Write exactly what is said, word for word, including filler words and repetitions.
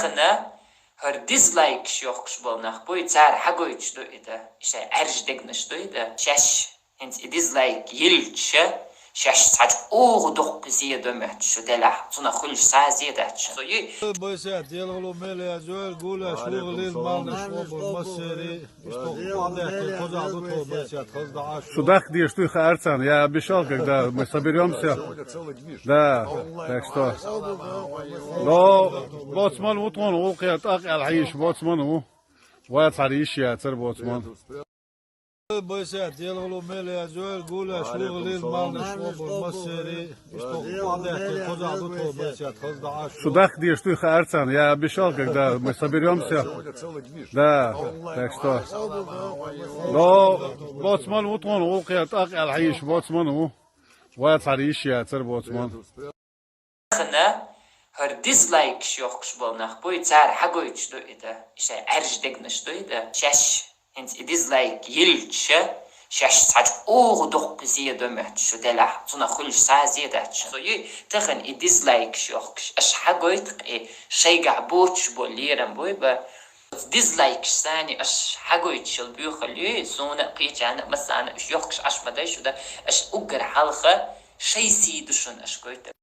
Хана хӀара дизлайкаш йохкаш бола нах буй, цар хьагойтуш ду и да, и шай Ӏаьржа дегнаш ду и да. Шаьш хӀинца и дизлайк йиллача, шаьш цхьа чӀоагӀа дукха зе до моьттуш шу делахь, цунах хуьлуш схьа зе дац шун. Со йи. Бойся, делгӀало мел язойл, гулаш, лугӀалил, малнаш, обур, массери, Шу дахка деш дуй хаарцан, я обещал, когда мы соберемся. Да, так что. Но боцман ву тхона, укхе тӀакъ аьлла хьийш боцман ву. Вацхьара йиш яцар боцман. Бойся, делгӀало мел язойл, гулаш, лугӀалил, малнаш, обур, массери. Шу дахка деш дуй хаарцан, я обещал, когда мы соберемся. Да, так что. Но боцман ву тхона, укхе тӀакъ аьлла хьийш боцман ву. Вацхьара йиш яцар боцман. Хана хӀара дизлайкаш йохкаш бола нах буй, цар хьагойтуш ду и да, и шай Ӏаьржа дегнаш ду и да. Шаьш хӀинца и дизлайк йиллача, шаьш цхьа чӀоагӀа дукха зе до моьттуш шу делахь, цунах хуьлуш схьа зе дац шун. Со йи, тахан и дизлайкаш йохкаш, аша хьагойта-кх и шайгахь боцуш бола лерам буй ба. Дизлайкаш санна аша хьагойтуш йола боьхалла юй, суна а, кхечарна а, массарна а уьш йохкаш Ӏаш ма дай шу да, аша уггар хьалха шай сий ду шун аша гойтар.